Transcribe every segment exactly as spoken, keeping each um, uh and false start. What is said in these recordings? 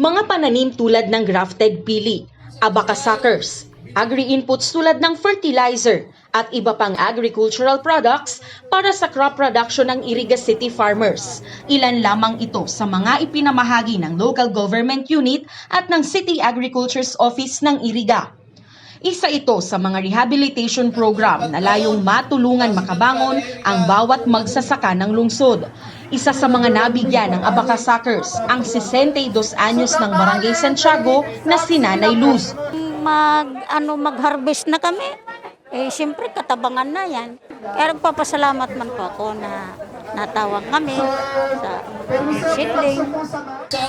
Mga pananim tulad ng grafted pili, abaca suckers, agri-inputs tulad ng fertilizer at iba pang agricultural products para sa crop production ng Iriga City farmers. Ilan lamang ito sa mga ipinamahagi ng local government unit at ng City Agriculture's Office ng Iriga. Isa ito sa mga rehabilitation program na layong matulungan makabangon ang bawat magsasaka ng lungsod. Isa sa mga nabigyan ng abaca suckers, ang sesenta y dos anyos ng Barangay Santiago na si Nanay Luz. Mag, ano, mag-harvest na kami. Eh, siyempre, katabangan na yan. Kaya nagpapasalamat man po ako na natawag kami sa seedling.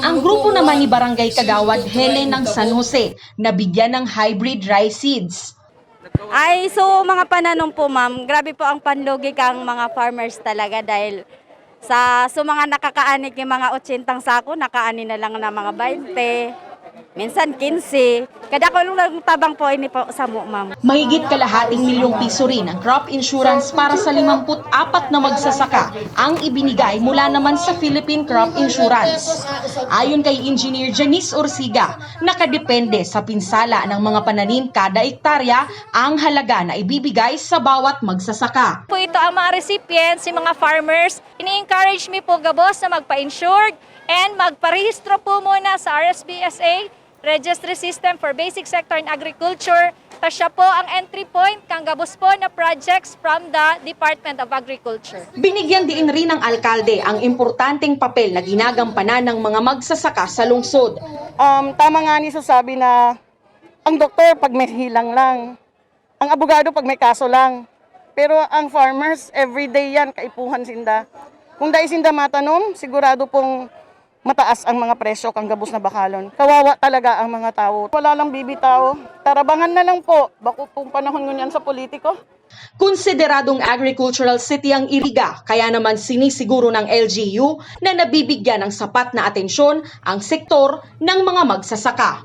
Ang grupo naman ni Barangay Kagawad Helen ng San Jose, nabigyan ng hybrid rice seeds. Ay, so mga pananom po, ma'am, grabe po ang panlugi kang mga farmers talaga dahil sa, so mga nakakaani ki mga otsentang sako, nakaani na lang na mga baynte, minsan kinse. Kada ko lang tabang po ini po sa mo, ma'am. Mahigit kalahating milyong piso rin ang crop insurance para sa limamput apat na magsasaka ang ibinigay mula naman sa Philippine Crop Insurance. Ayon kay Engineer Janice Orsiga, nakadepende sa pinsala ng mga pananim kada ektarya ang halaga na ibibigay sa bawat magsasaka. Po ito ang mga recipients, yung mga farmers. Ini-encourage mi po gabos na magpa-insured and magparehistro po muna sa R S B S A, Registry System for Basic Sector in Agriculture. Ta siya po ang entry point kang gabos po na projects from the Department of Agriculture. Binigyan din rin ng alkalde ang importanteng papel na ginagampanan ng mga magsasaka sa lungsod. Um, tama nga ni sasabi na ang doktor pag may hilang lang, ang abogado pag may kaso lang. Pero ang farmers, everyday yan, kaipuhan sinda. Kung dai sinda matanom, sigurado pong mataas ang mga presyo kang gabos na bakalon. Kawawa talaga ang mga tao. Wala lang bibitaw. Tarabangan na lang po. Bako pong panahon ngunyan sa politiko. Konsideradong agricultural city ang Iriga, kaya naman sinisiguro ng L G U na nabibigyan ng sapat na atensyon ang sektor ng mga magsasaka.